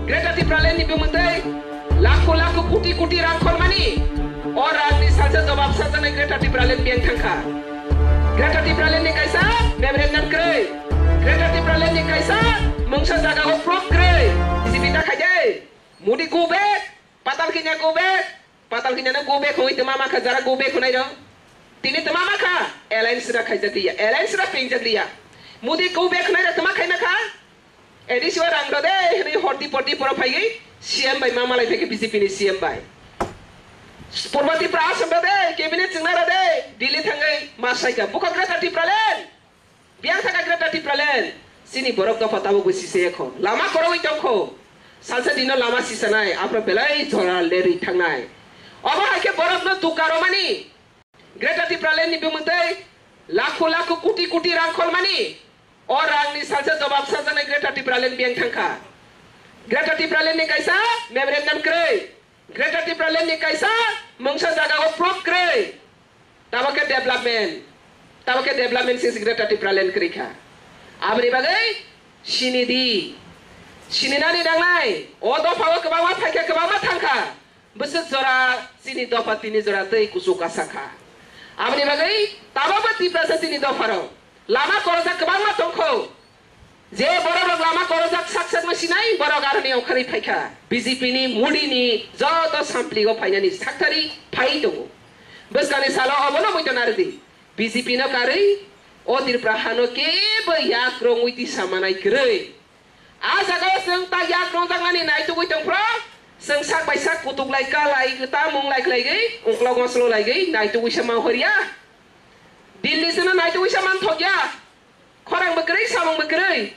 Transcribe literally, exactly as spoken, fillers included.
Greater Tipraland ni bumung tei lakho lakho koti koti rang khormani. O rang ni salsa jobab sajaknai Greater Tipraland biyang thangkha. Greater Tipraland ni kaisa memorandum kwrwi. Greater Tipraland ni kaisa mungsa jaga o proof kwrwi. B J P ta khaide. Modi go back, Patal Kanya go back, Patal Kanya no go back hoi tama makha jara go back honai rok. Tini tama makha alliance ra khaijak liya, alliance ra pingjak liya. Modi go back honai rok tama khai makha. A D C o rang rode, hwnwi horti porti poro phaiwi C M bai ma malai phaikhe B J P ni C M bai. Purba Tripura Assam rode, cabinet chwngna rode, Delhi thangwi ma saikha. Bukha Greater Tipraland. Biyang thaka Greater Tipraland. Chini borok dopha tabuk bo sise ekho. Lama korogwi tongkho. Salsa dino lama sisanai, aphro belai jora lerwi thangnai. Obo hai khe borokno dukka romani. Greater Tipraland ni bumung tei lakho lakho koti koti rang khormani. O rang ni salsa jobab sajaknai Greater Tipraland biyang thangkha. Greater Tipraland ni kaisa memorandum kwrwi. Greater Tipraland ni kaisa mungsa jaga o proof kwrwi. Tabo khe development. Tabo khe development sing si Greater Tipraland kwrwi kha. Aboni bagwi sini di. Sini nani nangnai. O dopha o kwbangma phaikha, kwbangma thangkha. Bwswk jora chini dopha tini jora tei kuchuk kasa kha. Aboni bagwi tabokbo Tiprasa chini dopharo lama korojak kwbangma tongkho. Je borok rok lama korojak sak sak no sinai, borok aroni ongkhorwi phaikha. B J P ni Modi ni joto sampligo phainani saktari phai tongo. Bwskangni salo obono muitu narwdi. B J P no karwi o Tripura hano kebo yak rongwi tisa manai kwrwi. A jagao chwng ta yak rongjaknani naitugwi tongphro, chwng sak bai sak kutuk lai ka lai, ta mung lai khlaigwi, ungklok mosolo laigwi naitugwi sa manhorya. Delhi sino naitugwi sa manthokya. Khorang bo kwrwi, samung bo kwrwi.